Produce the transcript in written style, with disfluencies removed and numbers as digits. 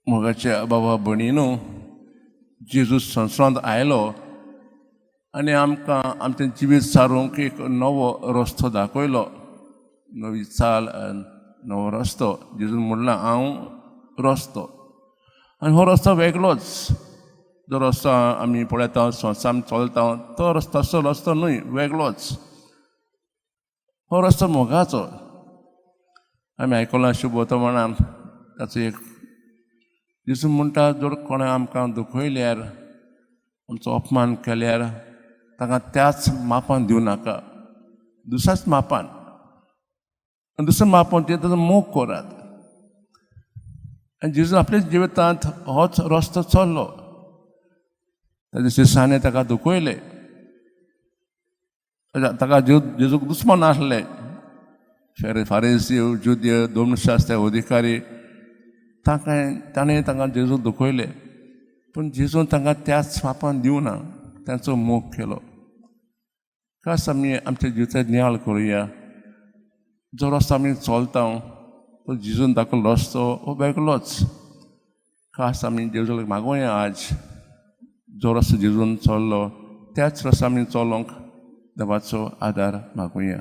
मोगाच्या बाबा भयणीनो, जेजूस संवसारांत आयलो आनी आमकां आमचें जिवीत सारूंक एक नवो रस्तो दाखयलो, नवी चाल, नवो रस्तो. जेजून म्हणलां, हांव रस्तो आनी हो रस्तो वेगळोच. जो रस्तो आमी पळयता, संवसारान चलता, तो रस्तो तसो रस्तो न्हय, वेगळोच. हो रस्तो मोगाचो. आमी आयकलां शुभवर्तमानान ताचो एक. जेजू म्हणटा, जर कोणें आमकां दुखयल्यार, आमचो अपमान केल्यार, ताका त्याच मापान दिवं नाका, दुसऱ्याच मापान. आनी दुसऱ्या मापान ते ताचो मोग करात. आनी जेजू आपल्या जिवितांत होच रस्तो चल्लो. ताच्या शिसांनी ताका दुखयले, ताका जेजूक दुस्मान आसले, फारीसी, जुद्य, धर्मशास्त्र अधिकारी. तांकां ताणें तांकां जेजूक दुखयले, पूण जेजून तांकां त्याच मापान दिवना, तांचो मोग केलो. खास आमी आमच्या जिवितांत नियाळ करुया. जो रस्तो आमी चलता तो जेजून दाखयलो रस्तो हो वेगळोच. खास आमी जेजूक मागोया, आज जो रस्तो जेजून चल्लो त्याच रस्तो आमी चलोंक देवाचो आदार मागुया.